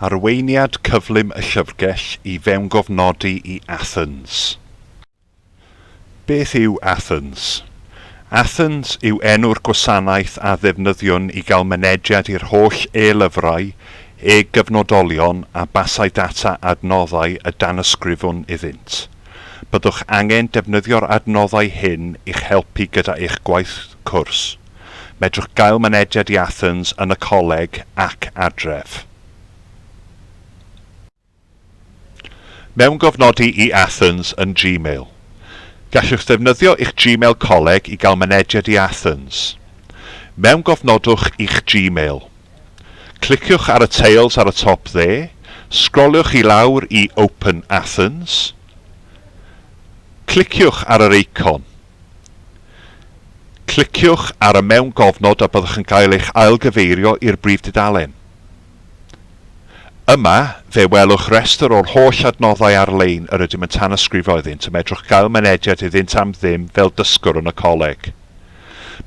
Arweiniad cyflym y llyfrgell i fewngofnodi i Athens. Beth yw Athens? Athens yw enw'r gwasanaeth a ddefnyddiwn i gael mynediad i'r holl e-lyfrau, e-gyfnodolion a basau data adnoddau y danysgrifwn iddynt. Byddwch angen defnyddio'r adnoddau hyn i'ch helpu gyda eich gwaith cwrs. Medrwch gael mynediad i Athens yn y coleg ac adref. Mewngofnodi i Athens yn Gmail. Gallwch ddefnyddio eich Gmail coleg i gael mynediad i Athens. Mewngofnodwch i'ch Gmail. Cliciwch ar y teils ar y top dde, sgroliwch i lawr i Open Athens. Cliciwch ar yr eicon. Cliciwch ar y mewngofnod a byddwch yn cael eich ailgyfeirio i'r brif dudalen. Yma, fe welwch restr o'r holl adnoddau ar-lein yr ydym yn tanysgrifo iddynt a medrwch gael mynediad iddynt am ddim fel dysgwr yn y coleg.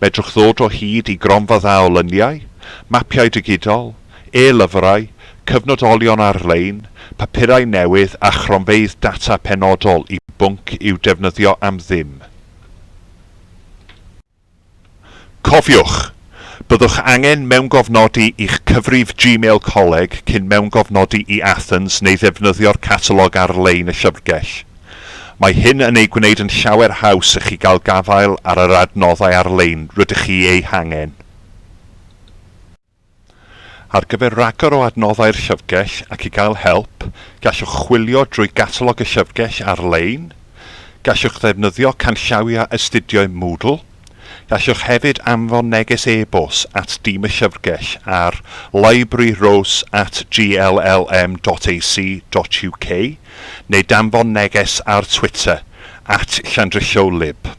Medrwch ddod o hyd i gronfa dda o luniau, mapiau digidol, e-lyfrau, cyfnodolion ar-lein, papurau newydd a chronfeydd data penodol i bwnc i'w defnyddio am ddim. Cofiwch! Byddwch angen mewngofnodi i'ch cyfrif Gmail coleg cyn mewngofnodi i Athens neu ddefnyddio'r catalog ar-lein y llyfrgell. Mae hyn yn ei gwneud yn llawer haws i chi gael gafael ar yr adnoddau ar-lein rydych chi eu hangen. Ar gyfer rhagor o adnoddau'r llyfrgell ac i gael help, gallwch chwilio drwy gatalog y llyfrgell ar-lein, gallwch ddefnyddio canllawiau astudio Moodle, gallwch hefyd anfon neges e-bost at dîm y llyfrgell ar libraryrose at gllm dot ac dot uk neu danfon neges ar Twitter at llandrillo lib.